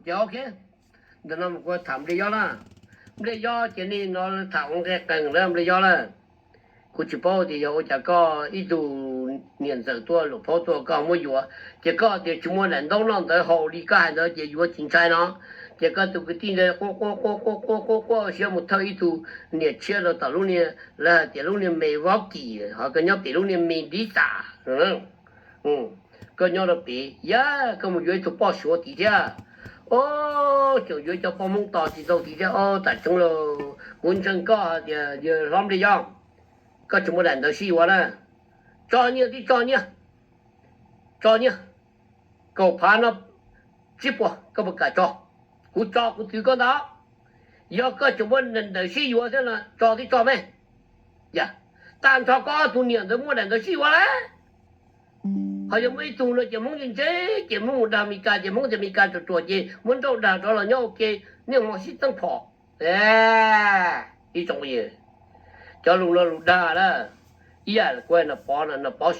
Ces ok, ntawm no kuv tham Npliaj Yob na. Npliaj Yob ces nej no tham ua nqe qees lawm Npliaj Yob lawm. Kuv tsis paub tias yog ua cas koj ib tug niam ntxawm tuaj luam phaub tuaj koj muab yuav, ces koj tias tsis muaj daim ntaub noj ntawd haus li koj hais ntawd ces yuav tsis ntshai no. Ces koj tus kwv tij ntawd quaj quaj quaj quaj quaj quaj quaj siab mus thawj ib tug niam tshiab rau tom lub niag, lawv hais tias lub niag me Vob Kim, ho koj nyob pem lub niag me Ntiv Xam. Koj nyob rau pem, yog koj mus yuav ib tug poj suav tid thiab. Ob, tseem yuav cov poj Hmoob tos tsis tau tid thiab. Ob, tam tseeb lauj, kuv ntseeg koj hais tias yawg hlob Npliaj Yob, koj tsis muaj daim ntawv sib yuav na. Tso nyiaj tib, tso nyiaj, tso nyiaj, kaum phav no tsib puas koj puas kam tso? Kuv tso kuv twv koj ntag. Yog koj tseem muaj daim ntawv sib yuav thiab no tso tib tso me. Yog, tag nrho koj ob tug niam ntawd muaj daim ntawv sib yuav lawm. Ho yog muaj ib tug no ces Hmoob ntse ntse, ces Hmoob mus dag Mes Kas, ces Hmoob tias Mes Kas ruam ruam ces muab nrauj dag rov los nyob ua ke, niaj hmo sib txeeb phom. Ib tsoom, cov lus no lus dag lawm. Ib yam kuv Nom Pov no, Nom Pov